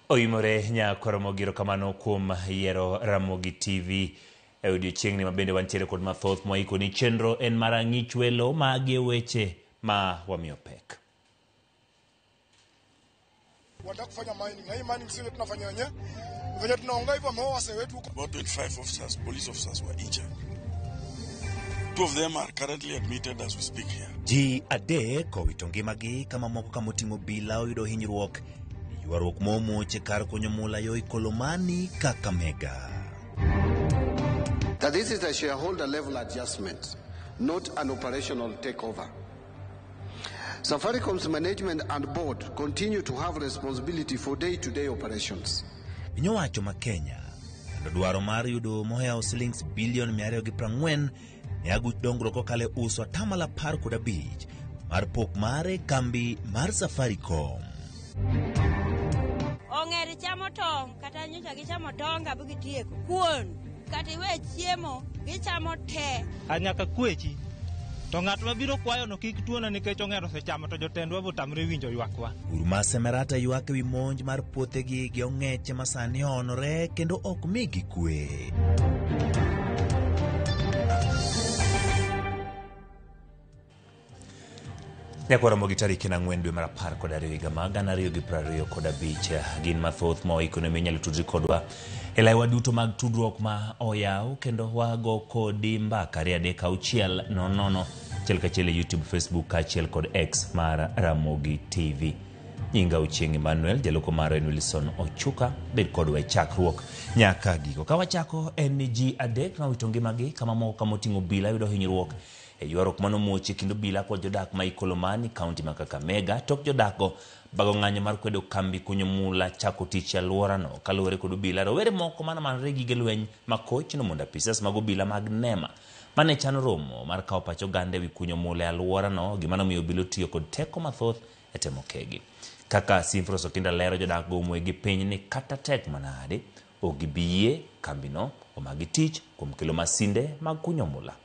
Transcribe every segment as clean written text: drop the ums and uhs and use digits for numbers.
Oimore Nyakoromogi, erokamano kuom yiero Ramogi TV e odiochieng'ni ma bende wantiere kod mathoth mwaikoni. Chenro en mar ang'ich welo magi e weche ma wamiyo pek. Wanataka kufanya mining na hii mining sio tunafanya wenyewe venye tunaongea hivyo, wameoa wasee wetu huko. About 25 officers, police officers were injured. Two of them are currently admitted as we speak here. Ji adek owito ngimagi ka mamoko kamoting'o obila oyudo hinyruok e ywaruok momuoch e kar kunyo mula yo Ikolomani, Kakamega. That this is a shareholder level adjustment, not an operational takeover. Safaricom's management and board continue to have responsibility for day-to-day operations. Piny owacho ma Kenya kendo dwaro mar yudo mohewo silings bilion 240 ne aguch dongruok kokalo e uso atamalo 15 mar pok mare kambi mar Safaricom. Ong'er chamo tong' kata nyocha gichamo tonga bu gitieko. Kuon kata iwe chiemo gichamo te. A nyaka kwechi. To ng'at mabiro kwayono kik tuona nikech ong'er osechamo to jotendwa botamre winjo ywakwa. Bur ma Semerata ywak ewi monj mar puothegi gi ong'eche ma sani oonore kendo ok migi kwe. Nyaka waromo gi tarik 4 dwe mar 12 higa mar 2025. Gin mathoth ma waikoni omiyo inyalo tudri kodwa e laiwa duto mag tudruok ma oyaw kendo wago kodi mbaka 2 3 6 0 0 achiel kachiel e YouTube, Facebook kaachiel kod X mar Ramogi TV. Nyinga Ochieng' Emmanuel, jaloko marwa en Wilson Ochuka, bed kodwa e chakruok nyaka giko. Ka wachako en ni ji adek nowito ngimagi kama moko kamoting'o obila yudo hinyruok e ywaruok manomuoch e kind obila kod jodak ma Ikolomani, kaunti ma Kakamega, tok jodakgo bago ng'anyo mar kwedo kambi kunyo mula chako tich e alworano. Kaluwore kod obila, rowere moko manomanore gi gige lweny makoch nomondo apisas mag obila mag NEMA mane chano romo mar kawo pach oganda ewi kunyo mula e alworano, gima nomiyo obila otiyo kod teko mathoth e temo kegi. Kaka Simfros Okinda lero, jodak go omoe gi piny ni kata tek manade, ok gibi yie kambino omagi tich kuom kelo masinde mag kunyo mula.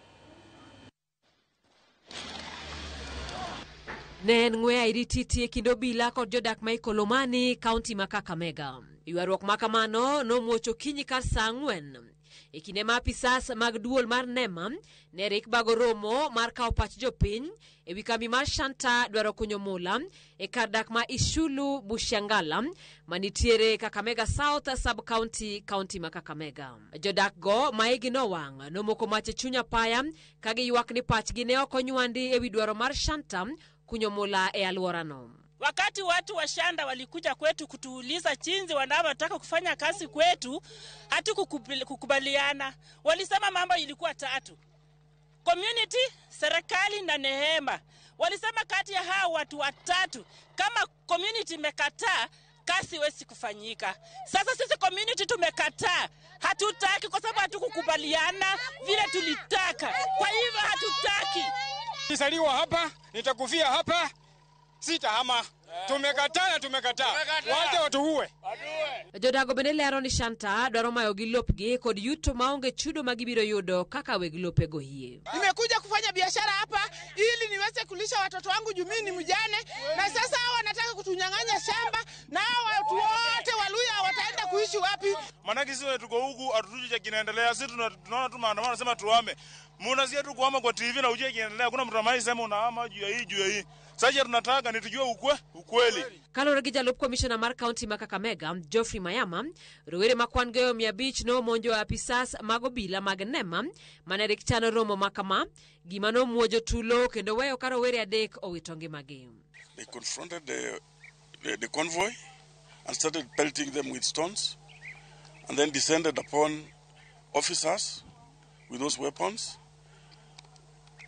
Ne en ng'we airititi e kind obila kod jodak ma Ikolomani, kaunti ma Kakamega. Ywaruok ma kamano nomuoch okinyi kar saa 4. E kinde ma apisas mag duol mar NEMA ne rik bago romo mar kawo pach jopiny ewi kambi mar Shanta dwaro kunyo mula e kar dak ma Ishulu Bushangala manitiere Kakamega South Sub-County, kaunti ma Kakamega. Jodak go ma igi nowang' nomoko mach e chuny apaya ka giywak ni pachgi ne ok onywandi ewi dwaro mar Shanta kunyo mula e alworano. Wakati watu wa Shanda walikuja kwetu kutuuliza jinsi wanavyotaka kufanya kazi kwetu, hatukukubaliana. Walisema mambo ilikuwa tatu: community, serikali na Neema. Walisema kati ya hao watu watatu, kama community imekataa, kazi iwezi kufanyika. Sasa sisi community tumekataa, hatutaki kwa sababu hatukukubaliana vile tulitaka. Kwa hivyo hatutaki. Nilizaliwa hapa, nitakufia hapa, sitahama. Tumekataa na tumekataa. Wacha watuue. Jodago bende lero ni Shanta dwaro mayogi lopgi kod yuto maonge chudo ma gibiro yudo kaka weg lopego yie. Nimekuja kufanya biashara hapa ili niweze kulisha watoto wangu juu mimi ni mjane, na sasa hawa wanataka kutunyang'anya shamba, na hawa watu wote Waluya wataenda kuishi wapi? Manake sisi tuko huku hatujui cha kinaendelea. Sisi tunaona tu maandamano, nasema tuhame. Mnasikia tu kuhama kwa TV na ujue kinaendelea. Kuna mtu ambaye sema unahama juu ya hii, juu ya hii. Sasa tunataka ni tujue ukweli. Kaluwore gi jalup komishona mar kaunti ma Kakamega, Geoffrey Mayama, rowere ma kwan goyo 500 nomonjo apisas mag obila mag NEMA mane rik chano romo ma kama, gima nomuojo tulo kendo weyo ka rowere adek owito ngimagi. They confronted the convoy and started pelting them with stones, and then descended upon officers with those weapons.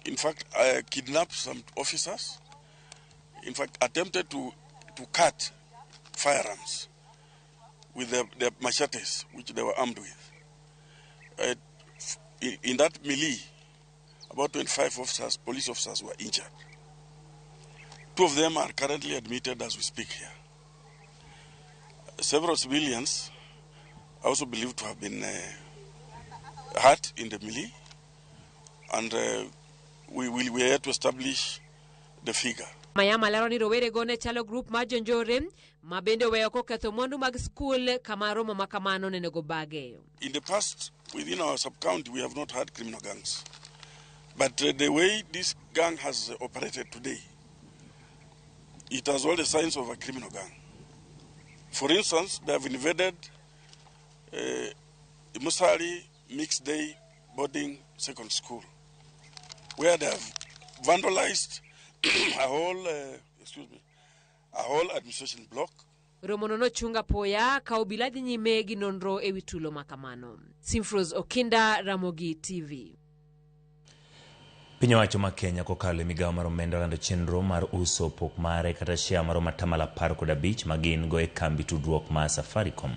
In fact, kidnapped some officers. In fact, attempted to cut firearms with their machetes, which they were armed with. In that melee, about 25 officers, police officers, were injured. Two of them are currently admitted as we speak here. Several civilians are also believed to have been hurt in the melee, and we are yet to establish the figure. Mayama lero ni rowerego ne chalo grup mar jonjore ma bende oweyo koketho mwandu mag skul kama romo ma kamano nonego bage. In the past, within our sub-county, we have not had criminal gangs. But the way this gang has operated today, it has all the signs of a criminal gang. For instance, they have invaded Musali Mixed Day Boarding Second School, where they have vandalized a whole, excuse me, a whole administration block. Romono nochung apoya ka obila dhi nyime gi nonro ewi tulo ma kamano. Simfros Okinda, Ramogi TV. Piny owacho ma Kenya kokalo e migawo mar omenda olando chenro mar uso pok mare kata share maromo 15% ma gin go e kambi tudruok ma Safaricom.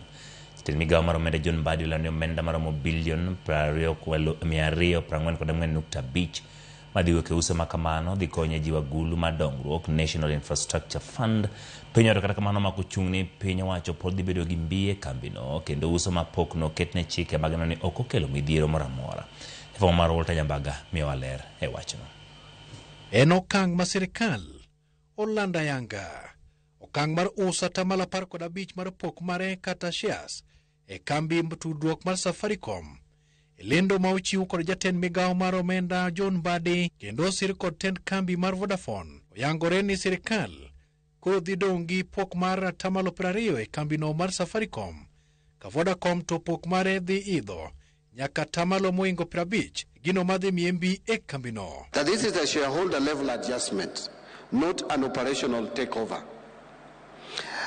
Jatend migawo mar omenda John Mbadi olando ni omenda maromo bilion 244.5 madhi wuok e uso ma kamano dhi konyo e jiwo agulu mar dongruok National Infrastructure Fund. Piny owacho kata kamano omako chung' ni piny owacho pod dhi bedo gi mbi e kambino kendo uso ma pok noketne chike mag neno ni ok okelo midhiero moro amora. Fwambo mar Walter Nyambaga miyowa ler e wachno. En okang' ma sirikal olando ayanga. Okang' mar uso 15% mar pok mare kata shares e kambi tudruok mar Safaricom. E lendo ma ochiw kod jatend migawo mar omenda John Mbadi kendo osir kod tend kambi mar Vodafone, oyangore ni sirikal koro dhi dong' gi pok mar 20% e kambino mar Safaricom, ka Vodacom to pok mare dhi idho nyaka mohingo 50, gino madhi miye mbi e kambino. That this is a shareholder level adjustment, not an operational takeover.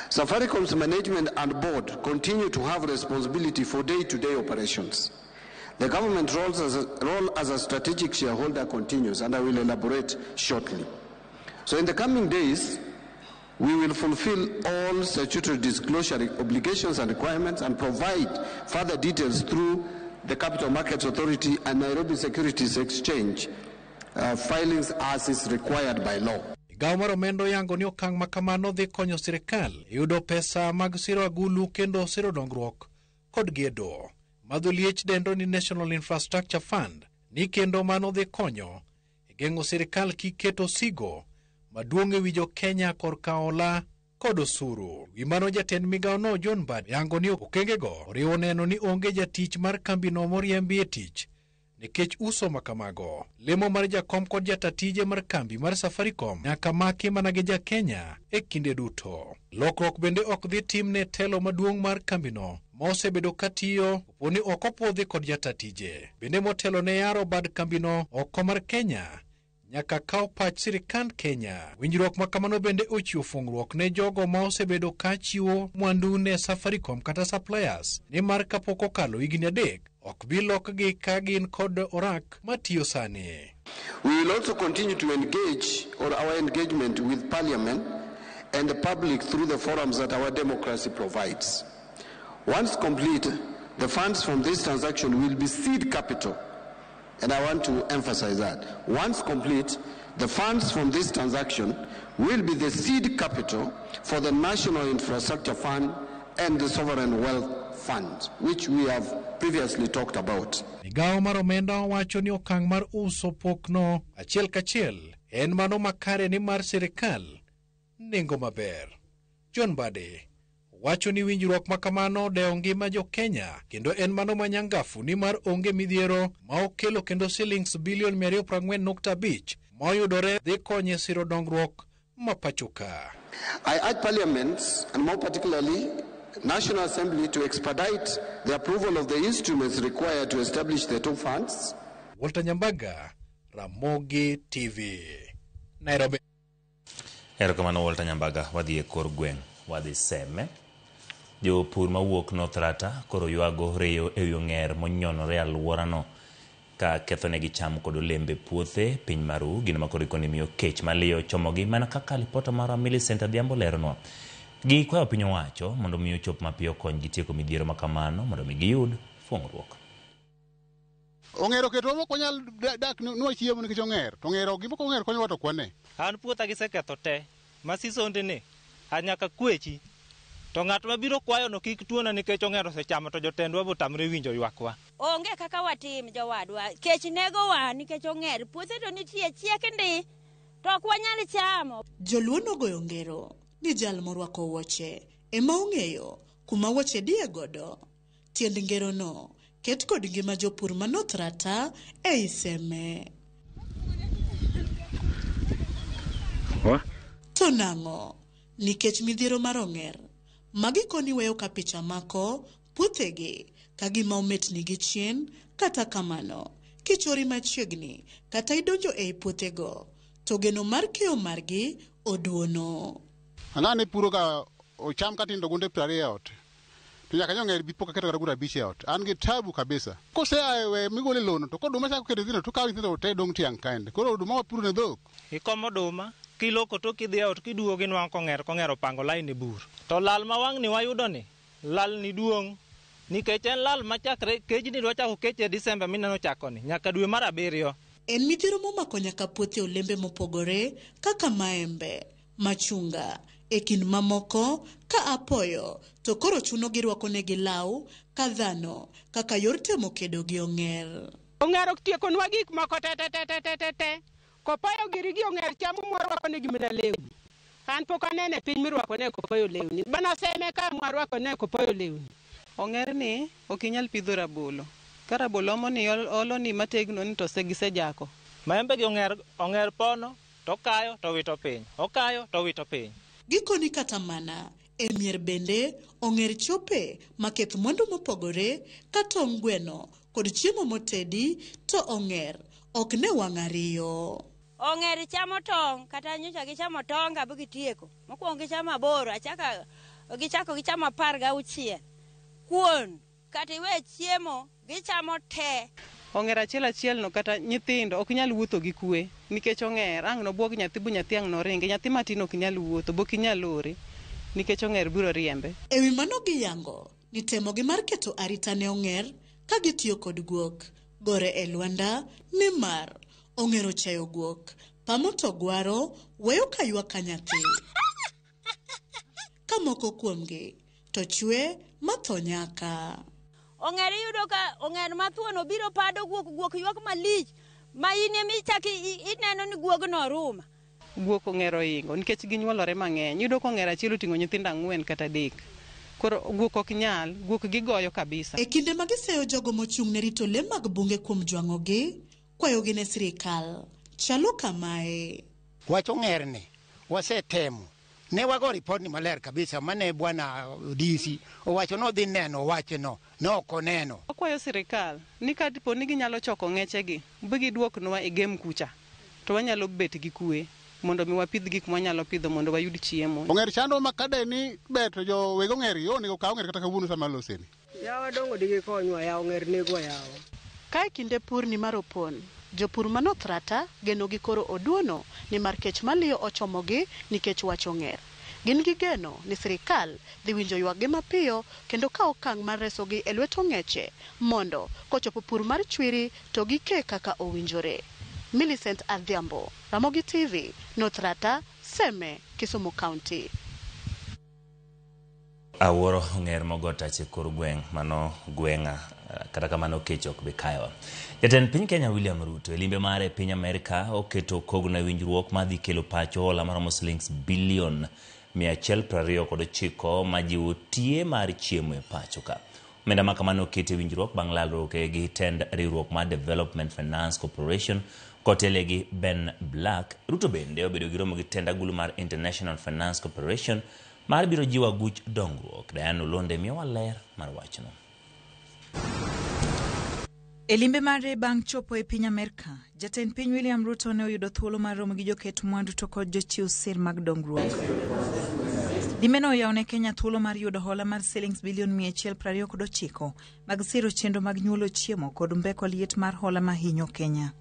Safaricom's management and board continue to have responsibility for day-to-day operations. The government role as a strategic shareholder continues, and I will elaborate shortly. So in the coming days, we will fulfill all statutory disclosure obligations and requirements and provide further details through the Capital Markets Authority and Nairobi Securities Exchange filings as is required by law. Migawo mar omenda oyango ni okang' ma kamano dhi konyo sirikal e yudo pesa mag siro agulu kendo siro dongruok kod gedo. Madho liech dendo ni National Infrastructure Fund ni kendo mano dhi konyo e geng'o sirikal kik ket osigo maduong' e wi jo Kenya korka hola kod osuru. Wi mano jatend migawono John Mbadi yango ni okengego oriwo neno ni onge jatich mar kambino moriembi e tich nikech uso makamago. Lemo mar jakom kod jata tije mar kambi mar Safaricom nyaka maki mana gi ja Kenya e kinde duto. Lokruok bende ok dhi tim ne telo maduong' mar kambino ma osebedo katiyo kapo ni ok opuodhi kod jata tije. Bende motelo ne yaro bad kambino oko mar Kenya nyaka kaw pach sirikand Kenya. Winjruok ma kamano bende ochiwo fungruok ne jogo ma osebedo ka chiwo mwandu ne Safaricom kata suppliers nimar kapok okalo higni 3 ok bi lokgi ka gin kod orak matiyo sani. We will also continue to engage or our engagement with Parliament and the public through the forums that our democracy provides. Once complete, the funds from this transaction will be seed capital. And I want to emphasize that. Once complete, the funds from this transaction will be the seed capital for the National Infrastructure Fund and the Sovereign Wealth Fund, which we have previously talked about. Migawo mar omenda owacho ni okang' mar uso pokno achiel kachiel en mano makare ni mar sirikal nengo maber. John Mbadi wacho ni winjruok ma kamano dewo ngima jo Kenya kendo en mano manyangafu nimar onge midhiero ma okelo kendo silings bilion 244.5 ma oyudore dhi konye siro dongruok ma pacho ka. I urge Parliament, and more particularly National Assembly, to expedite the approval of the instruments required to establish the two funds. Walter Nyambaga, Ramogi TV, Nairobi. Erokamano Walter Nyambaga, wadhi e kor gweng', wadhi Seme. Jopur mawuok North Rata koro ywago reyo ewi ong'er monyonore alworano ka kethonegi cham kod olembe puothe piny maru, gino ma koro ikoni miyo kech maliyo chomogi mana kaka lipota marwa Millicent Adhiambo leronwa. Gikwayo piny owacho mondo mi ochop mapiyo konygi tieko midhiero ma kamano mondo mi giyud fuong'ruok. Ong'er oketwa mok wanyal dak nwa chiemo nikech ong'er. To ong'er gima ok ong'er konyowa to kwane. An puotha giseketho te, ma sisonde ni, a nyaka kwechi. To ng'at mabiro kwayo no kik tuona nikech ong'er osechamo to jotendwa botamre winjo ywakwa. Onge kaka watim jowadwa, kech negowa nikech ong'er. Puothe to nitie chiek ndi. To ok wanyal chamo. Joluo nogoyo ngero ni jal morwako wuoche ema ong'eyo kuma wuoche diye godo. Tiend ngerono ket kod ngima jopur ma North Rata ei Seme. To nang'o? Nikech midhiero mar ong'er ma gikoni weyo ka picha mako puothegi ka gima ometnigi chien. Kata kamano, kichori machiegni kata idonjo ei puothego, to geno mar keyo margi oduono. Ang'ane puro ga ocham katindo gunde 20 e ot. To nyaka nyong'er bi pok aketo kata gura 5 e ot. An gi tabu kabisa. Kosea e we migole lono to koduma chako keto nyithindo to kawo nyithindo te dong' tiang' kende. Koro oduma wapuro ne dhok. Ikomo oduma, kiloko to kidhi e ot kiduogo inwang'o kong'er kong'er opango lain e bur. To lal ma wang'ni wayudo ni, lal ni duong'. Nikech en lal machakre kejni dwa chako kech e Disemba mineno chakoni, nyaka dwe mar 7. En midhiero momako nyaka puothe olembe mopogore kaka maembe, machunga, e kind mamoko ka apoyo to koro chuno girwakonegi law ka dhano kaka yor temo kedo gi ong'er. Ong'er ok tiekonwa gik moko te te te te te te te. Kopoyo giri gi ong'er chamo mwarwakonegi mana lewni. An pok aneno e piny mirwakone kopoyo lewni. Bana Seme ka mwarwakone kopoyo lewni. Ong'er ni ok inyal pidho rabolo. Ka rabolo omo ni olo ni mategno ni to gisejako. Maembe gi ong'er pono to kayo to wito piny. Okayo to wito piny. Gikoni kata mana e mier bende ong'er chope maketh mwandu mopogore ka tong' gweno kod chiemo motedi to ong'er ok ne wang' ariyo. Ong'er chamo tong' kata nyocha gichamo tong' abu gitieko. Mokwongo gichamo 8, achaka gichako gichamo 16. Kuon kata iwe chiemo gichamo te. Ong'er achiel achiel no kata nyithindo ok nyal wuotho gi kwe nikech ong'er ang' nobuog nyathi bu nyathi ang' noringi. Nyathi matin ok nyal wuotho, bok inyal ore nikech ong'er biro riembe. Ewi mano giyango ni temogi mar keto arita ne ong'er ka gitiyo kod guok gore e lwanda nimar ong'er ochayo guok pamo to gwaro weyo ka ywak ka nyathi. Ka moko kuomgi to chwe matho nyaka. Ong'er iyudo ka ong'er mathuon obiro pado guok, guok ywak malich ma in ema ichako ineno ni guogno ruma. Guok ong'er ohingo nikech ginyuolore mang'eny. Iyudo ka ong'er achiel oting'o nyithindo 4 kata 3. Koro guok ok nyal, guok gigoyo kabisa. E kinde ma giseyo jogo mochung' ne rito le mag bunge kuom jwang'ogi, kwayogi ne sirikal chalo kamae. Wach ong'erni wasetemo. Ne wago ripot ni maler kabisa mane bwana DC owacho ni odhi neno wachno, ne ok oneno. Wakwayo sirikal ni ka dipo ni ginyalo choko ng'echegi bi giduoknwa e game kucha, to wanyalo bet gi kwe mondo mi wapidh gik mwanyalo pidho mondo wayud chiemo. Ong'er chando ma kade ni ber to jo weg ong'er yo onego kaw ong'er kata kawuono sama loseni. Yawa dongo digi konywa yawa ong'er negwa yawa. Ka e kinde pur ni mar opon, jopur ma North Rata geno gi koro oduono nimar kech maliyo ochomogi nikech wach ong'er. Gin gi geno ni sirikal dhi winjo ywakgi mapiyo kendo kawo okang' mar resogi e lwet ong'eche mondo kochopo pur mar chwiri to gike kaka owinjore. Millicent Adhiambo, Ramogi TV, North Rata, Seme, Kisumu County. Awuoro ong'er mogo tach e kor gweng' mano gweng'a, kata kamano kech ok bi kayowa. Jatend piny Kenya William Ruto e limbe mare e piny Amerka oketo kogno e winjruok madhi kelo pacho hola maromo silings bilion 129 majiwo tie mar chiemo e pacho ka. Omenda ma kamano oket e winjruok bang' lalruok gi tend riwruok mar Development Finance Corporation kotele gi Ben Black. Ruto bende obedo gi romo gi tend agulu mar International Finance Corporation mar biro jiwo aguch dongruok. Diane Olonde miyowa ler mar wachno. E limbe mare bang' chopo e piny Amerka, jatend piny William Ruto ne oyudo thuolo mar romo gi joket mwandu to kod jochiw sir mag dongruok. Limbeno oyawo ne Kenya thuolo mar yudo hola mar silings bilion 129 mag siro chenro mag nyuolo chiemo kod mbeko liet mar hola mahinyo Kenya.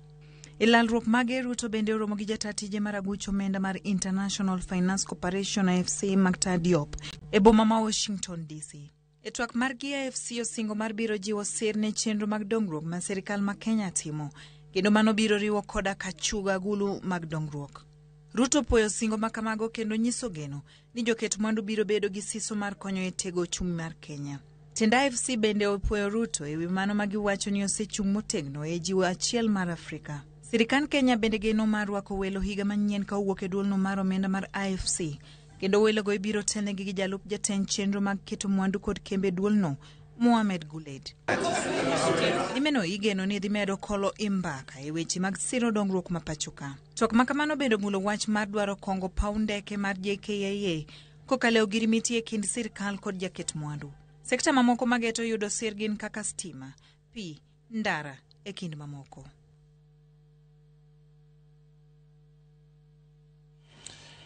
E lalruok mage, Ruto bende oromo gi jata tije mar aguch omenda mar International Finance Corporation IFC Makhtar Diop e boma ma Washington DC. E twak margi, IFC osingo mar biro jiwo sir ne chenro mag dongruok ma sirikal ma Kenya timo, kendo mano biro riwo koda ka chugo agulu mag dongruok. Ruto puoyo singo ma kamago kendo nyiso geno ni joket mwandu biro bedo gi siso mar konyo e tego ochumi mar Kenya. Tend IFC bende opuoyo Ruto ewi mano ma giwacho ni osechung' motegno e jiwo achiel mar Afrika. Sirikand Kenya bende geno mar rwako welo higa manyien ka owuok e duolno mar omenda mar IFC, kendo welogo ibiro telnegi gi jalup jatend chenro mag keto mwandu kod kembe duolno, Mohamed Guled. Limeno igeno ni dhi medo kolo i mbaka e weche mag siro dongruok ma pacho ka. Twak ma kamano bende omulo wach mar dwaro kongo paw ndeke mar JKIA kokalo e ogirimiti e kind sirkal kod jaket mwandu. Sekta mamoko mageto yudo sir gin kaka stima, pi, ndara e kind mamoko.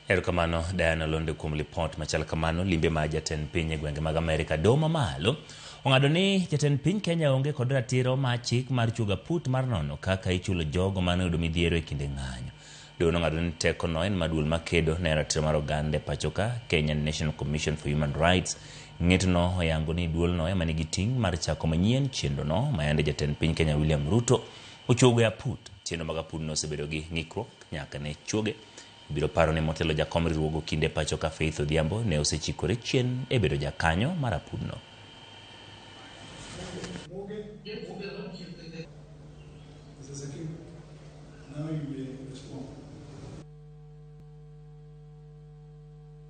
Erokamano Diana Londe kuom lipot machal kamano. Limbe mar jatend piny e gwenge mag Amerika doho mamalo ong'ado ni jatend piny Kenya onge kod ratiro mar chik mar chuogo aput mar nono kaka ichulo jogo mane oyudo midhiero e kinde ng'anyo. Doho nong'ado ni tekono en mar duol makedo ne ratiro mar oganda e pachoka Kenya National Commission for Human Rights. Ng'etono oyango ni duolno ema nigi ting' mar chako manyien chenrono ma yande jatend piny Kenya William Ruto ochuogo e aput. Chenro mag aputno osebedo gi ng'ikruok nyaka ne chuoge. Ibiro paro ni motelo jakom riwruogo kinde pacho ka Faith Odhiambo ne osechikore chien e bedo jakanyo mar apudno.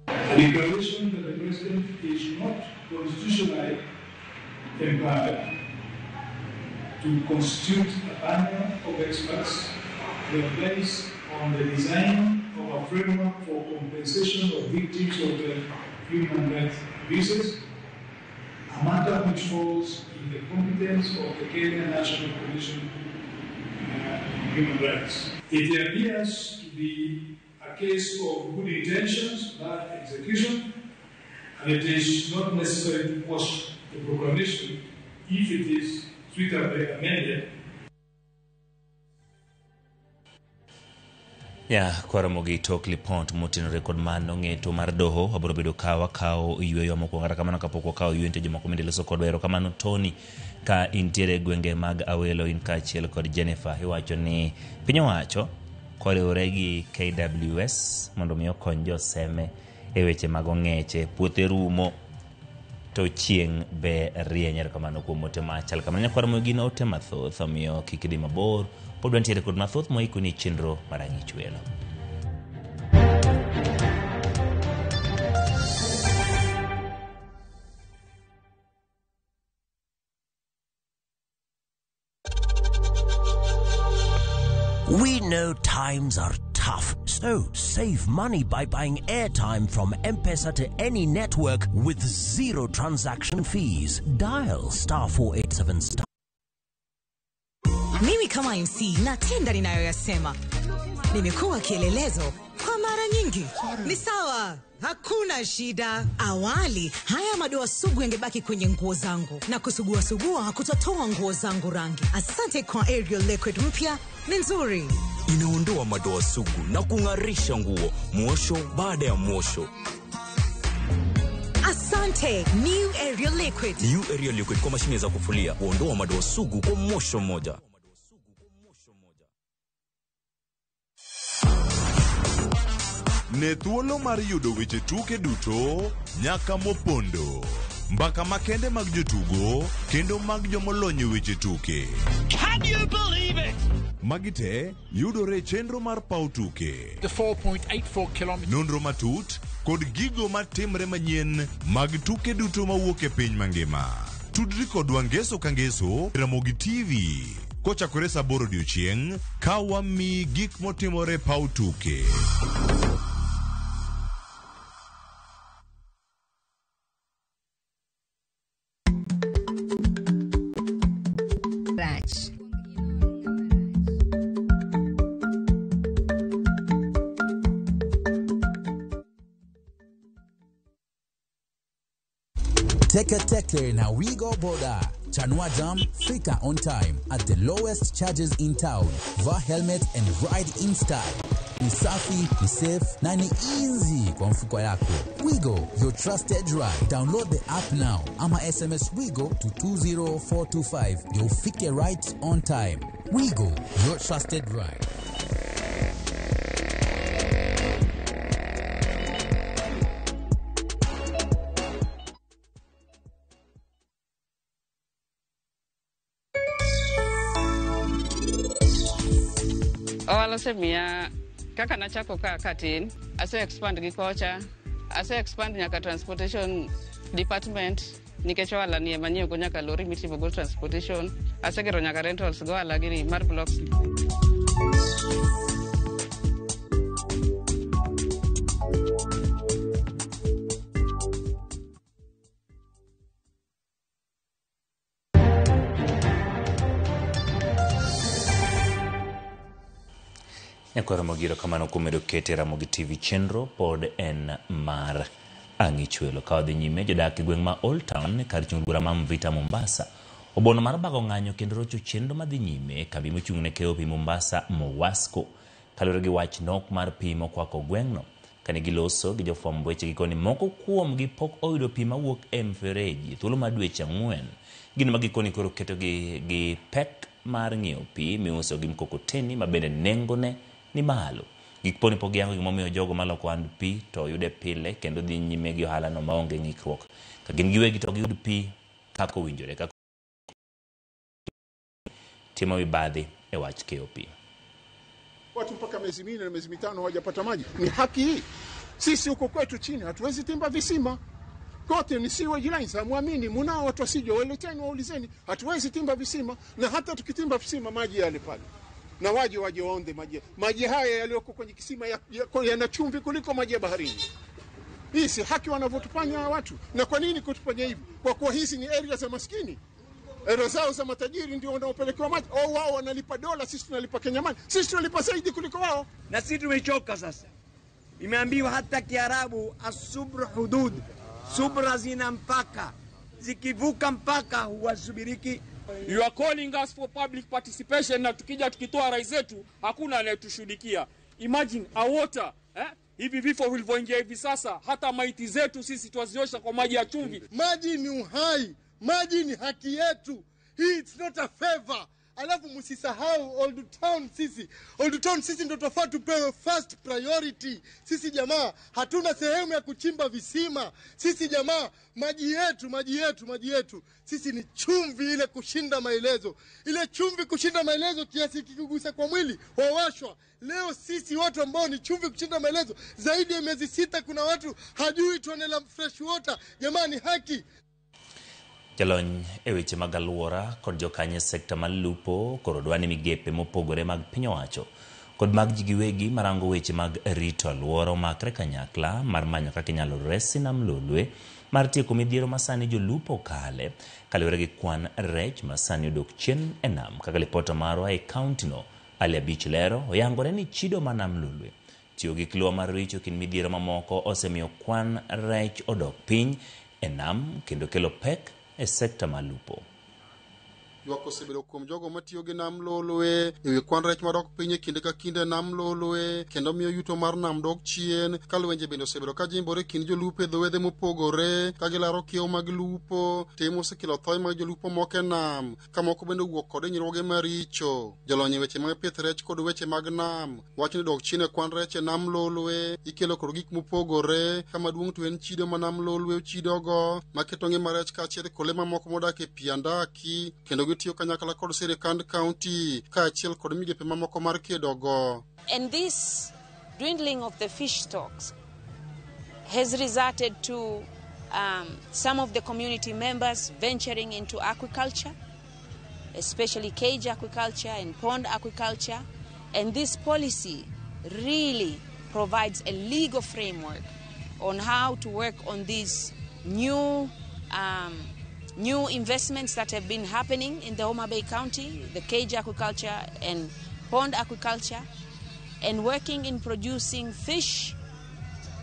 A declaration that the president is not constitutionally empowered to constitute a panel of experts to advise on the design of a framework for compensation of victims of the human rights abuses, a matter which falls in the competence of the Kenya National Commission on Human Rights. It appears to be a case of good intentions, bad execution, and it is not necessary to quash the proclamation if it is suitably amended. Ya kwaromo gi tok lipot motenore kod mano ng'eto mar doho wabiro bedo ka wakawo yueyo mokwongo. Kata kamano kapok wakawo yueyo nitie jomoko mende loso kodwa. Erokamano Tony ka intiere e gwenge mag Awelo in kaachiel kod Jennifer. Iwacho ni piny owacho koriwore gi KWS mondo mi okony joseme e weche mag ong'eche. Puothe rumo to chieng' be rieny. Erokamano kuom ote machal kamano. Nyakwar Moyo gin ote mathoth omiyo kik idhi mabor. Pod wantiere kod mathoth moikoni chenro mar Ang'ich Welo. We know times are tough, so save money by buying airtime from M-Pesa to any network with zero transaction fees. Dial star 487 star. Mimi kama MC natenda ninayoyasema. Nimekuwa kielelezo kwa mara nyingi. Ni sawa, hakuna shida. Awali haya madoa sugu yangebaki kwenye nguo zangu na kusuguasugua hakutatoa nguo zangu rangi. Asante kwa Ariel Liquid mpya, ni nzuri. Inaondoa madoa sugu na kung'arisha nguo mwosho baada ya mwosho. Asante New Ariel Liquid. New Ariel Liquid kwa mashine za kufulia huondoa madoa sugu kwa mwosho mmoja. Ne thuolo mar yudo weche tuke duto nyaka mopondo, mbaka makende mag jotugo kendo mag jomolony e weche tuke. Can you believe it? Magi te yudore e chenro mar paw tuke. The 4.84 kilometers. Nonro matut kod gigo matimre manyien mag tuke duto mawuok e piny mangima. Tudri kodwa ngeso ka ngeso Ramogi TV kochakore saa 8 odiochieng' ka wamiyi gik motimore e paw tuke. Rach. Teke Teke na Wigo Boda. Chanua Jam, fika on time at the lowest charges in town. Vaa helmet and ride in style. Ni safi, ni safe na ni easy kwa mfuko yako. Wigo, your trusted ride. Download the app now ama SMS Wigo to 20425. Ndio ufike right on time. Wigo, your trusted ride. Ohala osemiya kaka nachako ka katin, ase expand gi kocha, ase expand nyaka transportation department nikech ohala ni ema nyiewo go nyaka lori mitimo go transportation, asegero nyaka rentals go ohala gini mar blocks. Nyakwar Ramogi erokamano kuom medo kete Ramogi TV chenro pod en mar Ang'ichwelo. Ka wadhi nyime, jodak e gweng' ma Old Town kar chung' bura ma Mvita Mombasa obono mar bago ng'anyo kendo rocho chenro madhi nyime e kambi mochung' ne keyo pi Mombasa Mowasco kaluwore gi wach nok mar pi mokwako gweng'no. Kane giloso gi jofwamb weche gikoni moko kuomgi pok oyudo pi mawuok e mfereji thuolo mar dweche 4. Gino ma gikoni koro ketogi gi pek mar ng'iewo pi miuso gi mkokoteni ma bende nengone ni malo. Gik poni pok giyango gimomiyo jogo maloko ohand pi to yude pile kendo dhi nyime gi ohalano maonge ng'ikruok. Ka gin giwegi to giyud pi kaka owinjore kaka timo mibadhi e wach keyo pi. Watu mpaka miezi 4 na miezi 5 hawajapata maji. Ni haki hii? Sisi huko kwetu chini hatuwezi timba visima. Kote ni sewage lines, hamwamini, munao watu wasije waleteni waulizeni, hatuwezi timba visima, na hata tukitimba visima maji yale pale. Na waje waonde maji. Maji haya yaliyoko kwenye kisima yana chumvi kuliko maji ya baharini. Hii si haki wanavyotufanya watu. Na kwa nini kutufanya hivi? Kwa kuwa hizi ni area za maskini. Area zao za matajiri ndio wanaopelekewa maji. Au wao wanalipa dola, sisi tunalipa Kenya money. Sisi tunalipa zaidi kuliko wao. Na sisi tumechoka sasa. Imeambiwa hata Kiarabu asubru hudud. Subra zina mpaka. Zikivuka mpaka huwasubiriki. You are calling us for public participation na tukija tukitoa rai zetu hakuna anayetushuhudikia. Imagine a water, Hivi vifo vilivyoingia hivi sasa, hata maiti zetu sisi twaziosha kwa maji ya chumvi. Maji ni uhai, maji ni haki yetu. Hii it's not a favor. Alafu msisahau Old Town sisi. Old Town sisi ndio tofauti tupewe first priority. Sisi jamaa hatuna sehemu ya kuchimba visima. Sisi jamaa maji yetu. Sisi ni chumvi ile kushinda maelezo. Ile chumvi kushinda maelezo kiasi kikigusa kwa mwili wawashwa. Leo sisi watu ambao ni chumvi kushinda maelezo zaidi ya miezi 6 kuna watu hajui tone la fresh water. Jamani haki. Jalony e weche mag alwora kod jokanyo e sekta mar lupo koro dwa ni migepe mopogore mag piny owacho kod mag ji giwegi marango weche mag rito alwora omakre kanyakla mar manyo kaka inyalo resi nam Lolwe mar tieko midhiero ma sani jolupo kale kaluwore gi kwan rech ma sani odok chien e nam. Kaka lipota marwa e kauntino Ali Abich lero, oyangore ni chido ma nam Lolwe tiyo gi kilwa mar richo kind midhiero mamoko osemiyo kwan rech odok piny e nam kendo kelo pek e sekta mar lupo. Ywak osebedo kuom jogo matiyo gi nam Lolwe ewi kwan rech madok piny e kinde ka kinde nam Lolwe kendo miyo yuto mar nam dok chien ka lwenje bende osebedo ka jimbore kind jolupo e dho wedhe mopogore ka gilaro kiewo mag lupo. Tim osekelo thoe mag jolupo moko e nam ka moko bende owuok kod hinyruoge maricho. Jolony e weche mag pith rech kod weche mag nam wacho ni dok chien e kwan rech e nam Lolwe ikelo kod gik mopogore ka maduong' to en chido ma nam Lolwe ochidogo maketo ngima rech kaachiel kod le mamoko modak e pi andaki kendo gitiyo kanyakla kod sirikand county kaachiel kod migepe mamoko mar kedogo. And this dwindling of the fish stocks has resulted to some of the community members venturing into aquaculture, especially cage aquaculture and pond aquaculture. And this policy really provides a legal framework on how to work on these new investments that have been happening in the Homa Bay County, the cage aquaculture and pond aquaculture, and working in producing fish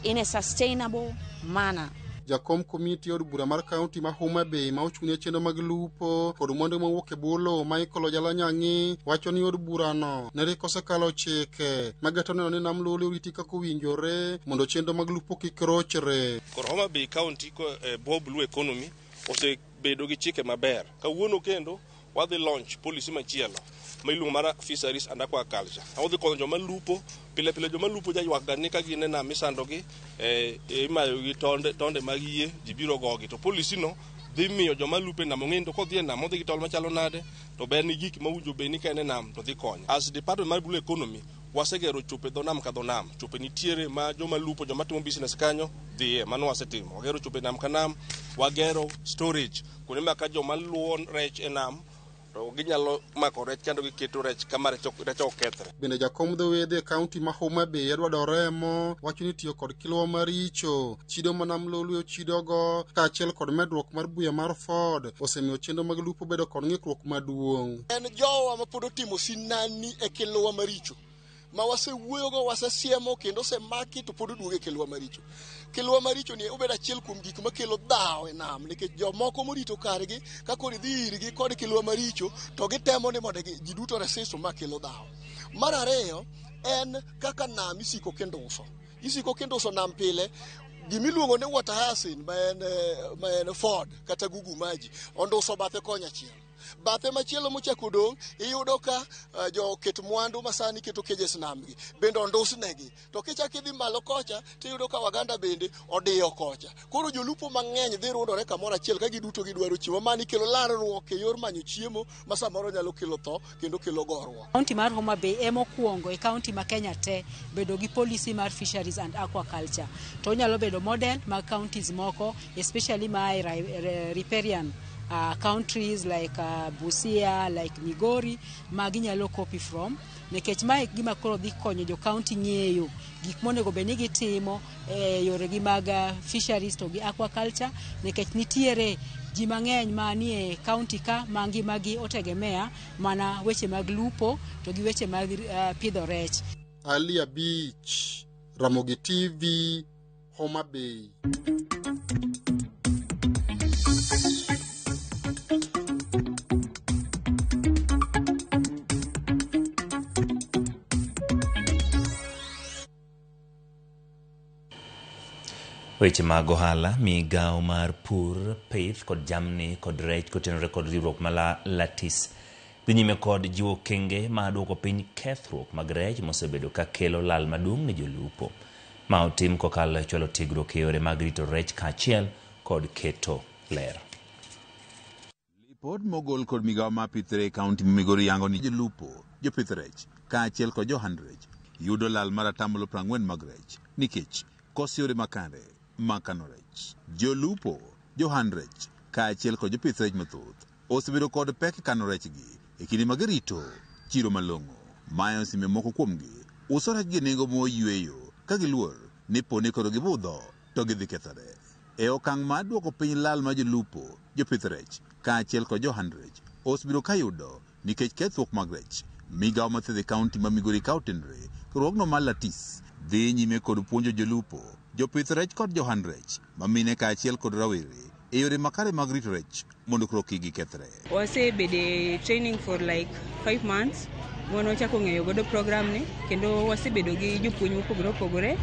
in a sustainable manner. Jakom komiti od bura mar kaunti ma Homa Bay ma ochung' ne chenro mag lupo kod mwandu mawuok e bwo lowo Michael Ojala Nyangi wacho ni od burano ne rik osekalo chike mageto neno ni nam Lolwe oriti kaka owinjore mondo chenro mag lupo kik rochre. Koro Homa Bay County bwo blue economy osebedo gi chike maber. Kawuono kendo wadhi launch policy machielo ma iluongo mar fisheries and aquaculture. Wadhi konyo joma lupo pile pile. Joma lupo jaywak ga ni ka gin e nam isandogi, imayo gi tonde mag yie, ji biro gogi. To policy no dhi miyo joma lupo e nam ong'e ni to kodhi e nam odhi gi tol machalo nade, to ber ni gik mowinjo bed ni ka en e nam to dhi konyo. As department mar blue economy Wasegero chope dho nam ka dho nam. Chope nitiere ma joma lupo, joma timo business kanyo dhiye. Mano wasetimo. Wagero chope nam ka nam, wagero storage kuonde ma ka joma luwo rech e nam to ginyalo mako rech kendo giketo rech kama rech ok kethre. Bende jakom dho wedhe e kaunti ma Homa Bay Edward Oremo wacho ni tiyo kod kilwa maricho, chido ma nam Lolwe ochidogo kaachiel kod medruok mar buya mar Ford osemiyo chenro mag lupo bedo kod ng'ikruok maduong'. En jowa ma pod otimo sinani e kilwa maricho ma wasewuoyogo, wasesiemo kendo osemaki to pod oduogo e kilwa maricho. Kilwa maricho ni obedo achiel kuom gik makelo dhawo e nam nikech jomoko morito kargi ka koro idhi irgi kod kilwa maricho to gitemo ni mondo ji duto resist ma kelo dhawo. Mar ariyo en kaka nam isiko kendo uso. Isiko kendo uso nam pile. Gimiluongo ni water hyacinth ma en Ford kata gugu maji onduso bathe konya achiel. Bathe machielo mochako dong' iyudo ka joket mwandu masani keto cages namgi bende ondusnegi. To kichako idhi malo kocha tiyudo ka Waganda bende odiyo kocha. Koro jolupo mang'eny dhi rundore kamoro achiel ka giduto gidwaro chiemo. Mani kelo larruok e yor manyo chiemo ma samoro nyalo kelo tho kendo kelo goruok. Kaunti mar Homa Bay ema okwongo e kaunti ma Kenya te bedo gi policy mar fisheries and aquaculture. To onyalo bedo model mag counties moko, especially ma riparian countries like Busia, like Migori, ma ginyalo copy from. Nikech mae gima koro dhi konyo jo county ng'eyo gik monego bed ni gitimo e yoregi mag fisheries to gi aquaculture, nikech nitiere ji mang'eny manie county ka ma ngimagi otegemea mana weche mag lupo to gi weche mag pidho rech. Ali Abich, Ramogi TV, Homa Bay. Weche mag ohala, migawo mar pur, pith kod jamni kod rech kotenore kod riwruok ma Latis dhi nyime kod jiwo okenge mar duoko piny kethruok mag rech mosebedo ka kelo lal maduong' ne jolupo. Ma otim kokalo e chwalo tiegruok e yore mag rito rech kaachiel kod keto ler. Lipot mogol kod migawo mar pith e kaunti ma Migori yango ni jolupo, jopith rech kaachiel kod johand rech yudo lal mar 40% mag rech nikech koso yore makare mag kano rech. Jolupo, johand rech kaachiel kod jopith rech mathoth osebedo kod pek e kano rechgi e kinde ma girito chiro malong'o. Mae osemiyo moko kuomgi uso rech gi nengo moyweyo ka giluor ni poni koro gibudho to gidhi kethore. E okang' mar duoko piny lal mar jolupo, jopith rech kaachiel kod johand rech osebedo ka yudo nikech kethruok mag rech. Migawo mar thieth e kaunti ma Migori ka otenore riwruogno mar Latis dhi nyime kod puonjo jolupo, jopith rech kod johand rech mamine kaachiel kod rawere e yore makare mag rito rech mondo koro kik gikethre. Wasebedo training for like 5 months mondo wachako ng'eyo godo program ni, kendo wasebedo gi jopuonj mopogore opogore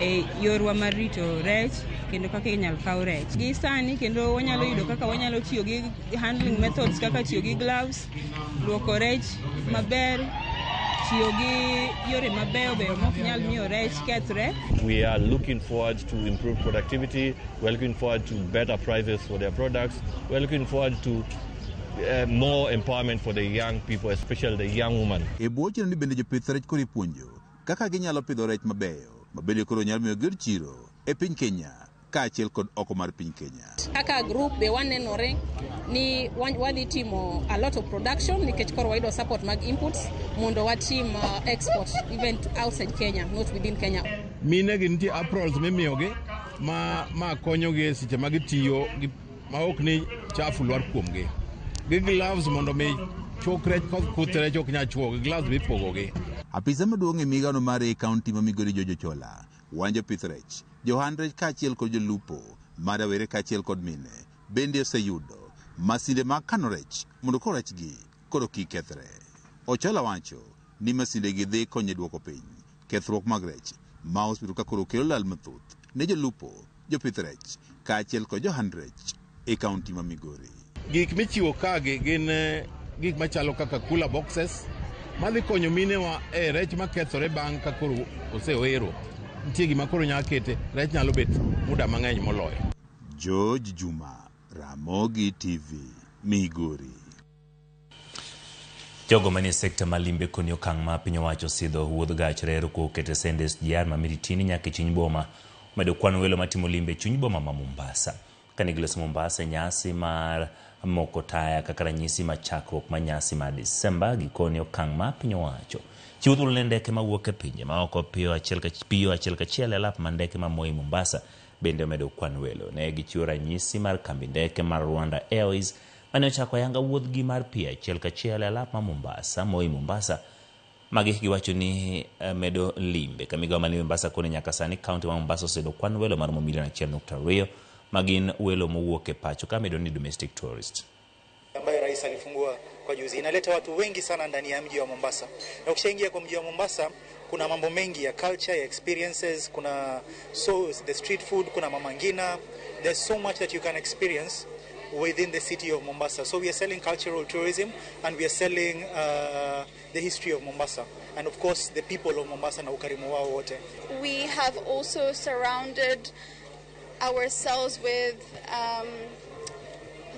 e yorwa mar rito rech kendo kaka inyalo kaw rech. Gi sani kendo wanyalo yudo kaka wanyalo tiyo gi handling methods kaka tiyo gi gloves, luoko rech maber, tiyo gi yore mabeyo beyo mok nyal miyo rech kethre. We are looking forward to improve productivity, we are looking forward to better prices for their products, we are looking forward to more empowerment for the young people, especially the young women. E bwo chenro ni bende jopith rech koro ipuonjo kaka ginyalo pidho rech mabeyo mabende koro nyalo miyo giyud chiro e piny Kenya kaachiel kod oko mar piny Kenya. Kaka group be wanenore ni wadhi timo a lot of production nikech koro wayudo support mag inputs mondo watim export even to outside Kenya, not within Kenya. Mine gi nitie aprons mimiyogi ma konyogi e seche ma gitiyo ma ok ni chafu lwar kuomgi. Gi gloves mondo mi chok rech kod kuth rech ok nyal chuogi, gloves mipogogi. Apisa maduong' e migawono mar e kaunti ma Migori George Ochola wanjo pith rech, johand rech kaachiel kod jolupo ma rawere kaachiel kod mine bende oseyudo masinde mag kano rech mondo koro rechgi koro kik kethre. Ochola wacho ni masinde gi dhi konyo e duoko piny kethruok mag rech ma osebedo ka koro kelo lal mathoth ne jolupo, jopith rech kaachiel kod johand rech e kaunti ma Migori. Gik michiwo kagi gin gik machalo kaka cooler boxes madhi konyo minewa e rech makethore bang' ka koro osewero. Nitie gima koro nyalo kete, rech nyalo bet muda mang'eny moloyo. George Juma, Ramogi TV, Migori. Jogo manie sekta ma limbe koni okang' ma piny owacho sidho wuodh gach reru koketo e sende SGR ma Miritini nyaka e chuny boma omedo kwan welo matimo limbe e chuny boma ma Mombasa. Kane giloso Mombasa e nyasi mar moko taya kaka ranyisi ma chakruok ma nyasi mar Disemba, gikone okang' ma piny owacho chiwo thuolo ne ndeke mawuok e pinje maoko piyo achiel kachiel e alap ma ndeke ma Moi Mombasa bende omedo kwan welo. Ne gichiwo ranyisi mar kambi ndeke mar Rwanda Airways mane ochako ayanga wuodhgi mar piyo achiel kachiel e alap ma Mombasa, Moi Mombasa. Magi giwacho ni medo limbe ka migawo ma Mombasa koni nyaka sani kaunti ma Mombasa oseyudo kwan welo maromo milion 1.2 magin welo mowuok e pacho ka medo ni domestic tourist. Ambayo rais alifungua kwa juzi inaleta watu wengi sana ndani ya mji wa Mombasa, na ukishaingia kwa mji wa Mombasa kuna mambo mengi ya culture, ya experiences, kuna so the street food, kuna Mama Ngina, there's so much that you can experience within the city of Mombasa. So we are selling cultural tourism and we are selling the history of Mombasa and of course the people of Mombasa na ukarimu wao wote. We have also surrounded ourselves with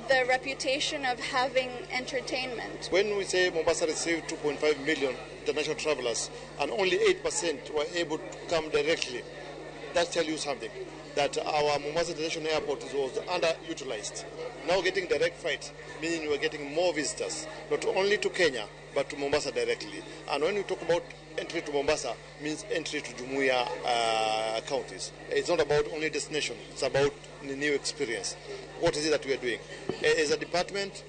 the reputation of having entertainment. When we say Mombasa received 2.5 million international travelers and only 8% were able to come directly, that tells you something, that our Mombasa International Airport was underutilized. Now getting direct flight, meaning we are getting more visitors, not only to Kenya, but to Mombasa directly. And when we talk about entry to Mombasa, means entry to Jumuiya counties. It's not about only destination, it's about the new experience. What is it that we are doing? As a department,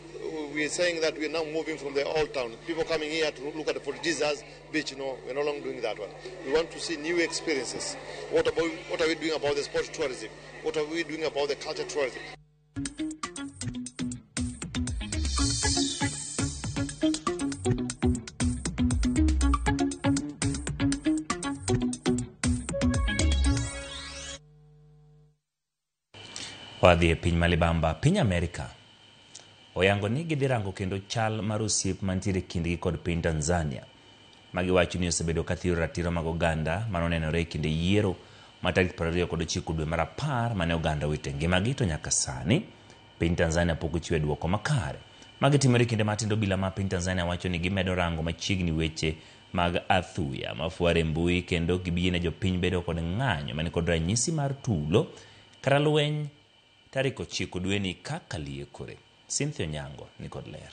we are saying that we are now moving from the old town. People coming here to look at the Fort Jesus beach, no, we're no longer doing that one. We want to see new experiences. What are we doing about the sport tourism? What are we doing about the culture tourism? Wadhi e piny Malibamba, piny Amerika oyango ni gidhi rango kendo chal mar osiep mantiere kindgi kod piny Tanzania. Magiwacho ni osebedo ka thiro ratiro mag oganda manonenore e kinde yiero ma tarik 29 dwe mar 10 mane oganda owito ngimagi, to nyaka sani piny Tanzania pok ochiwo duoko makare. Magi timore kinde matindo bila ma piny Tanzania wacho ni gimedo rango machiegni weche mag athuya mafuare mbui kendo gibiyie jopiny bedo kod ng'anyo mani kod ranyisi mar tulo kata lweny tarik 9 dweni kaka liekore. Cynthia Nyango ni kod ler.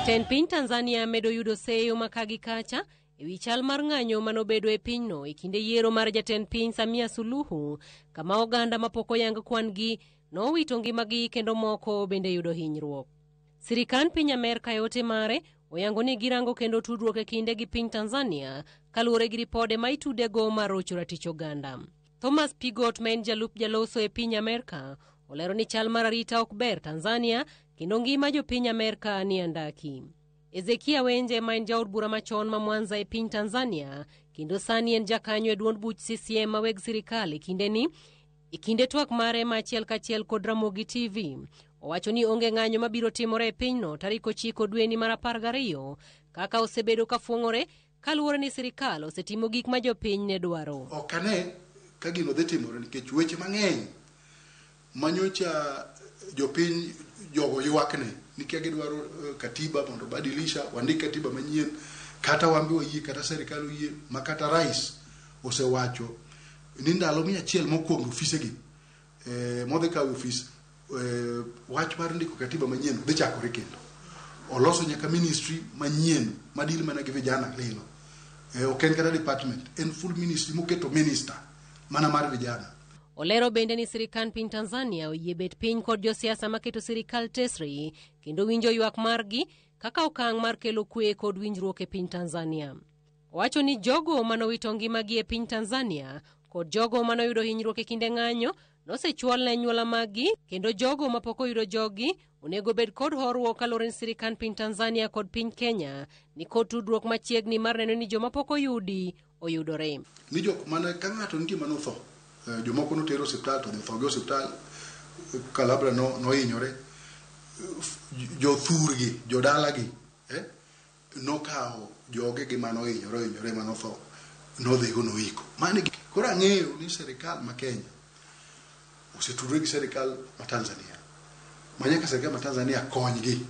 Tend piny Tanzania medo yudo seyo makagi kacha ewi chal mar ng'anyo manobedo e pinyno e kinde yiero mar jatend piny Samia Suluhu, kama oganda mapok oyang kwan gi nowito ngimagi kendo moko bende yudo hinyruok. Sirikand piny Amerka e ote mare oyango ni girango kendo tudruok e kinde gi piny Tanzania kaluwore gi ripode ma itudego mar rocho ratich oganda. Thomas Pigot ma en jalup jaloso e piny Amerka olero ni chal mar arita ok ber Tanzania kendo ngima jopiny Amerka ni andaki. Ezekia Wenje ma en jaod bura machon ma Mwanza e piny Tanzania kendo sani en jakanyo e duond buch CCM ma weg sirikal e kindeni, e kinde twak mare ma achiel kachiel kod Ramogi TV owacho ni onge ng'anyo mabiro timore e pinyno tarik 9 dweni mar 12 kaka osebedo ka fuong'ore kaluwore ni sirikal osetimo gik ma jopiny ne dwaro. Ok ane ka gino dhi timore nikech weche mang'eny manyocha jopiny jogo ywakne nikech gidwaro katiba mondo badilisha, wandik katiba manyien, kata wambe oyie, kata serikal oyie, ma kata rais osewacho ni ndalo 100 mokwongo ofisegi modhi kawo ofis wach mar ndiko katiba manyien dhi chakore kendo. Oloso nyaka ministry manyien madil mana gi vijana lilo. Ok en kata department, en full ministry moketo minister mana mar vijana. Olero bende ni sirikand piny Tanzania oyie bet piny kod josiasa maketo sirikal tesre kendo winjo ywak margi kaka okang' mar kelo kwe kod winjruok e piny Tanzania. Owacho ni jogo manowito ngimagi e piny Tanzania kod jogo manoyudo hinyruok e kinde ng'anyo nosechwal ne anyuola maggi kendo jogo mapok oyudo joggi onego bed kod horuok kaluwore ni sirikand piny Tanzania kod piny Kenya ni kod tudruok machiegni mar neno ni joma pok oyudi oyudore. Ni jok mane ka ng'ato nitie manotho, jomoko notero osiptal to otho gi osiptal, kalabra nohinyore, jothurgi, jodalagi nokawo jogegi manohinyore ohinyore manotho nodhigo noiko. Mano koro ang'eyo ni sirikal ma Kenya osetudore gi sirikal ma Tanzania, ma nyaka sirikal ma Tanzania konygi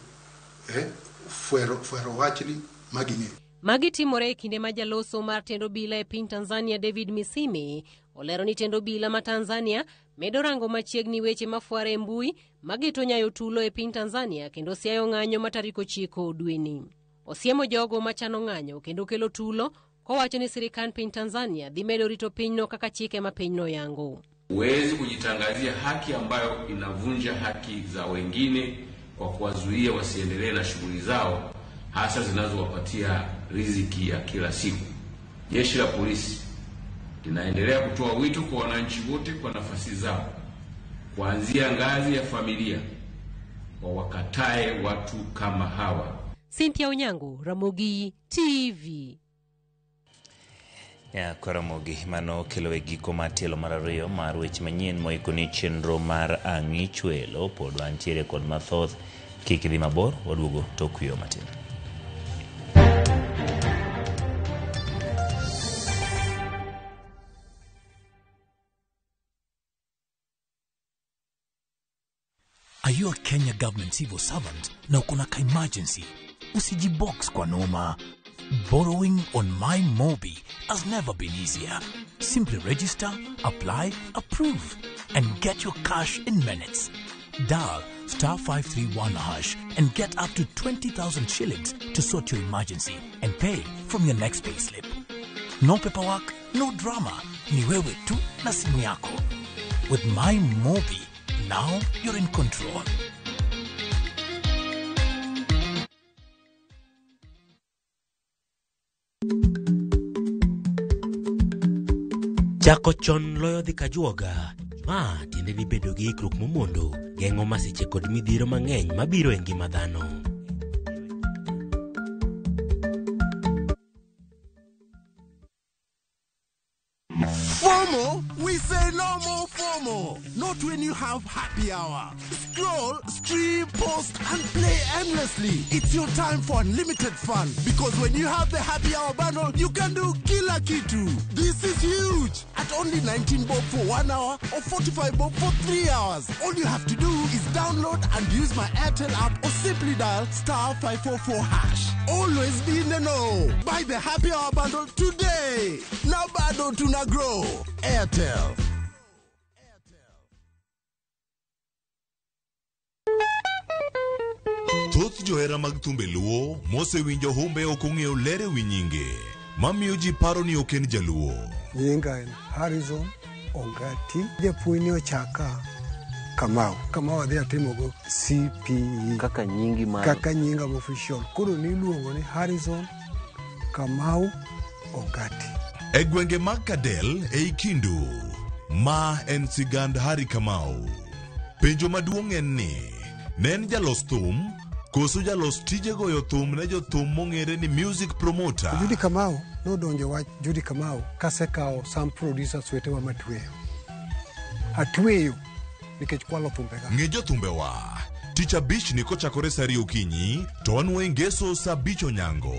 fwero wachni maging'eyo. Magi timore e kinde ma jaloso mar tend obila e piny Tanzania David Misime olero ni tend obila ma Tanzania medo rango machiegni weche mafware e mbui mageto nyayo tulo e piny Tanzania kendo siayo ng'anyo ma tarik 9 dweni. Osiemo jogo machano ng'anyo kendo kelo tulo kowacho ni sirikand piny Tanzania dhi medo rito pinyno kaka chike ma pinyno yango. Huwezi kujitangazia haki ambayo inavunja haki za wengine kwa kuwazuia wasiendelee na shughuli zao hasa zinazowapatia riziki ya kila siku. Jeshi la polisi linaendelea kutoa wito kwa wananchi wote kwa nafasi zao, kuanzia ngazi ya familia, wawakatae watu kama hawa. Cynthia Onyango, Ramogi TV. Ya Ramogi mano kelo e giko mar tielo mar ariyo mar weche manyien moikoni chenro mar Ang'ichwelo. Pod wantiere kod mathoth, kik idhi mabor, waduogo tok yweyo matin. Are you a Kenya government civil servant na uko na ka emergency? Usijibox kwa noma. Borrowing on MyMobi has never been easier. Simply register, apply, approve, and get your cash in minutes. Dial *531# and get up to 20,000 shillings to sort your emergency and pay from your next payslip. No paperwork, no drama. Ni wewe tu na simu yako. With MyMobi, now you're in control. Chako chon loyo dhi kajuoga. Ma tiende ni bedo gi ikruok momondo geng'o masiche kod midhiero mang'eny mabiro e ngima dhano. FOMO? We say no more FOMO. Not when you have happy hour. Scroll, stream, post, and play endlessly. It's your time for unlimited fun. Because when you have the happy hour bundle, you can do kila kitu. This is huge. At only 19 bob for 1 hour or 45 bob for 3 hours. All you have to do is download and use my Airtel app or simply dial *544#. Always be in the know. Buy the happy hour bundle today. Now bado tuna grow. Airtel. Thoth johera mag thumbe luo mosewinjo humbe ok ong'eyo ler ewi nyinge mamiyo ji paro ni ok en jaluo. Nyinga en Harrison Ongati. Japuonj ne ochaka Kamau. Kamau adhi atimogo CPE. Kaka nyingi mar Kaka nyinga official. Koro niluongo ni Harrison Kamau Ongati. E gwenge mag Kadel ei Kindu, ma en sigand Harry Kamau. Penjo maduong' en ni, ne en jalos thum koso jalos tije goyo thum ne jothum mong'ere ni music promoter? Judy Kamau nodonjo wach Judy Kamau kasekawo some producers wetewa matweyo. Atweyo nikech kwalo thumbega. Ng'e jothumbewa. Tich abich ni kochakore saa ariyo okinyi to wanwoe ngeso saa abich onyango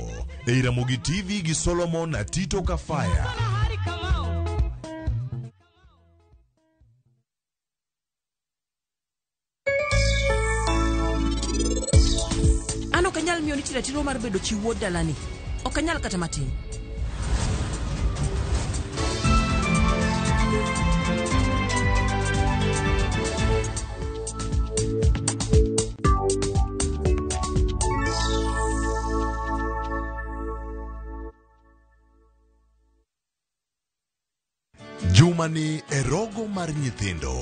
ei Ramogi TV gi Solomon Atito Kafaya. An ok anyal miyo nitie ratiro mar bedo chi wuod dalani. Ok anyal kata matin. Jumani e rogo mar nyithindo.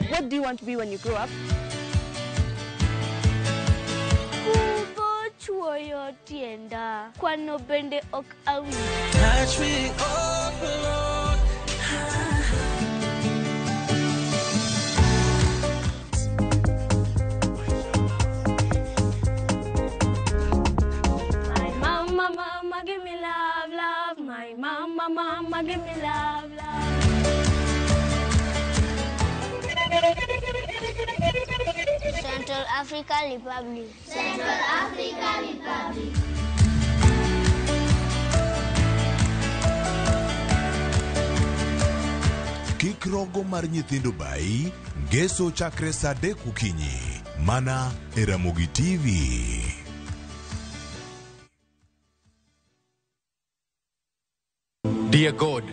What do you want to be when you grow up? Kudho chuoyo tienda, kwano bende ok awinj. Touch me up, Lord. My mama, mama, give me love, love. My mama, mama, give me love, love. Central Africa Republic. Central Africa Republic. Kik rogo mar nyithindo bai ngeso chakre saa 3 okinyi mana e Ramogi TV. Dear God,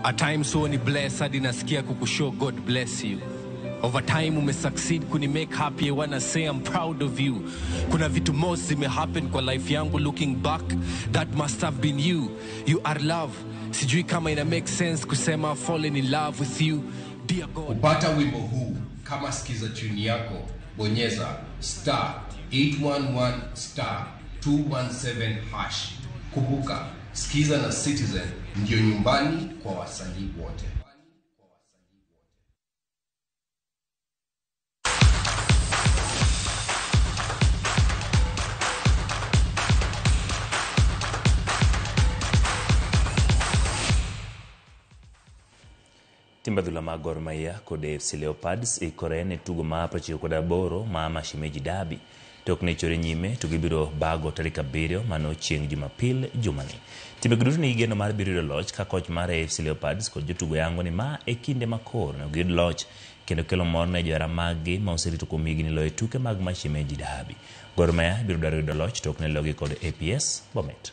at times huwa ni bless hadi nasikia kukushow God bless you. Over time umesucceed kuni make happy, I wanna say I'm proud of you. Kuna vitu most zime happen kwa life yangu, looking back that must have been you. You are love. Sijui kama ina make sense kusema fallen in love with you. Dear God. Kupata wimbo huu kama sikiza tune yako, bonyeza star 811 star 217 hash. Kumbuka, Skiza na Citizen ndio nyumbani kwa wasanii wote. Timbe adhula mag Gor Mahia kod AFC Leopards ikore ne tugo ma 98 ma Mashemeji Derby. Tok ne chore nyime to gibiro bago tarik 7 mano chieng' Jumapil jumani. Timbe duto nigi geno mar biro yudo loch ka koch mar AFC Leopards kod jotugo yango ni ma e kinde ma koro onego giyud loch kendo kelo mor ne johera maggi ma oserito kuom higni loyo tuke mag Mashemeji Derby. Gor Mahia biro dwaro yudo loch tok ne logi kod APS Bomet.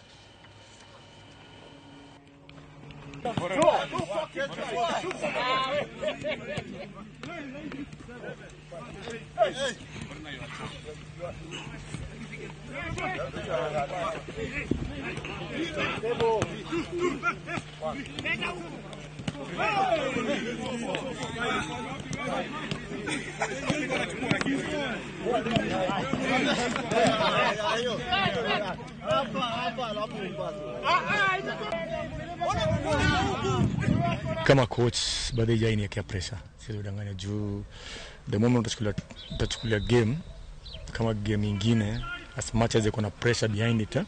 Kama coach bado haijaniwekea pressure, siwezi kudanganya juu the moment utachukulia game kama game nyingine, as much as iko na pressure behind it,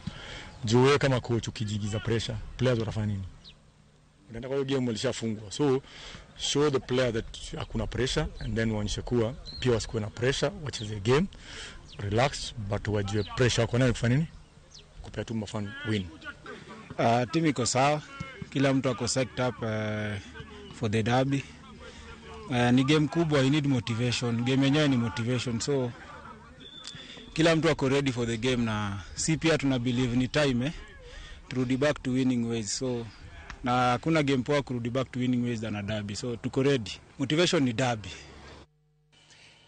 juu wewe kama coach ukijigiza pressure, players watafanya nini? Unaenda kwa hiyo game walishafungwa, so show the player that hakuna pressure and then waonyeshe kuwa pia wasikuwe na pressure, wacheze game relax, but wajue pressure wako nayo kufanya nini, kupea tu mafan win. Timu iko sawa, kila mtu ako set up for the derby. Ni game kubwa, you need motivation. Game yenyewe ni motivation, so kila mtu ako ready for the game, na si pia tuna believe ni time turudi back to winning ways, so na hakuna game poa kurudi back to winning ways than a derby, so tuko ready. Motivation ni derby.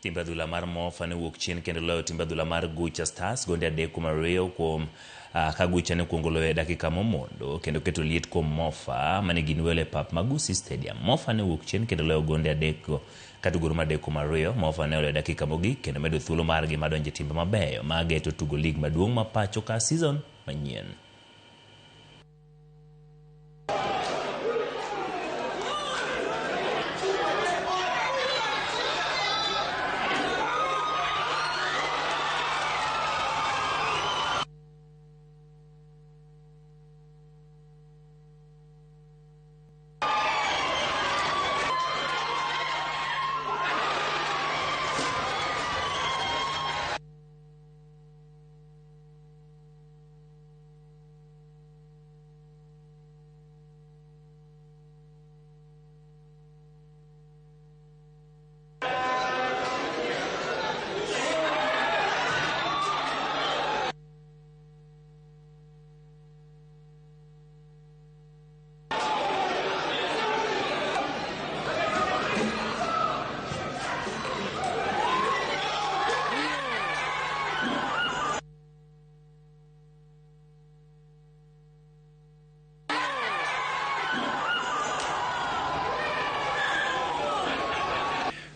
Timbe adhula mar Mofa ne wuok chien kendo loyo timbe adhula mar Gucha Stars gonde 3-2 kuom ka Gucha ne kuongo loyo e dakika momondo kendo keto liet kuom Mofa mane gin welo e pap Magusi Stadium. Mofa ne wuok chien kendo loyo gonde 3 katugo mar 3-2. Mofa ne oloyo dakika mogik kendo medo thuolo margi mar donjo e timbe mabeyo mageto tugo lig maduong' ma pacho ka season manyien.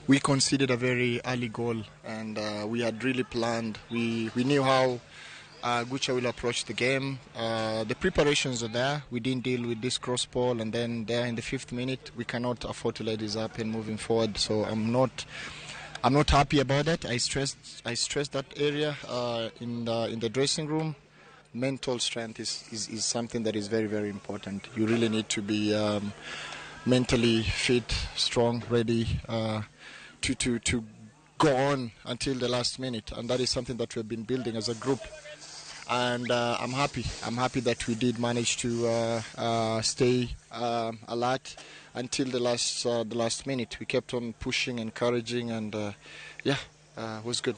We conceded a very early goal, and we had really planned. We knew how Gucha will approach the game. The preparations are there. We didn't deal with this cross ball, and then there in the 5th minute, we cannot afford to let this happen moving forward. So I'm not happy about that. I stressed that area in the dressing room. Mental strength is something that is very, very important. You really need to be mentally fit, strong, ready to go on until the last minute, and that is something that we've been building as a group. And I'm happy. I'm happy that we did manage to stay alert until the last minute. We kept on pushing, encouraging, and it was good.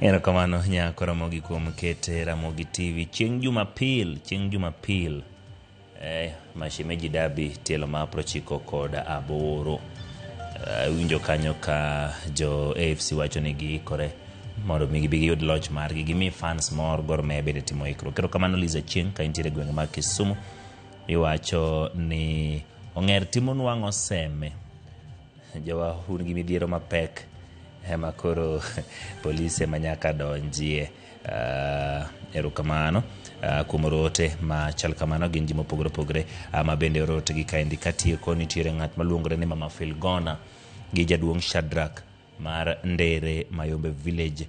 Erokamano nyako Ramogi kuom kete Ramogi TV chieng' Jumapil Mashemeji Derby tielo ma 98. Winjo kanyo ka jo AFC wacho ni giikore mondo mi gibi giyud loch margi, gimi fans mor. Gor Mahia bende timo ikruok. Erokamano Liza Chieng' ka intiere e gwenge mag Kisumu. Iwacho ni ong'er timo nwang'o seme jowa un gi midhiero mapek ema koro polise ema nyaka donjie. Erokamano kuom orote machal kamano gin ji mopogore opogore ma bende orote gi kaendi. Katieko nitiere ng'at maluongore ni Mama Filgona gi jaduong' Shadrack mar Ndere Mayombe Village.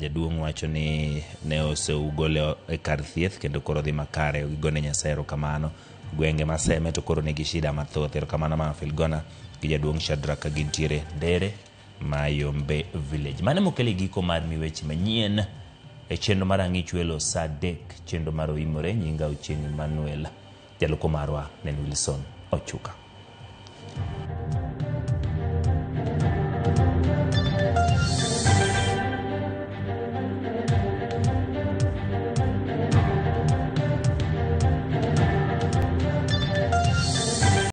Jaduong' wacho ni ne oseugole e kar thieth kendo koro dhi makare, gigone Nyasaye erokamano. Gwenge ma Seme to koro nigi shida mathoth. Erokamano Mama Filgona gi jaduong' Shadrack ka gintiere Ndere Mayombe Village. Mano mokelo giko mar mi weche manyien e chenro mar Ang'ich Welo saa 3, chenro mar Oimore. Nyinga Ochieng' Emmanuel, jalupo marwa ne en Wilson Ochuka.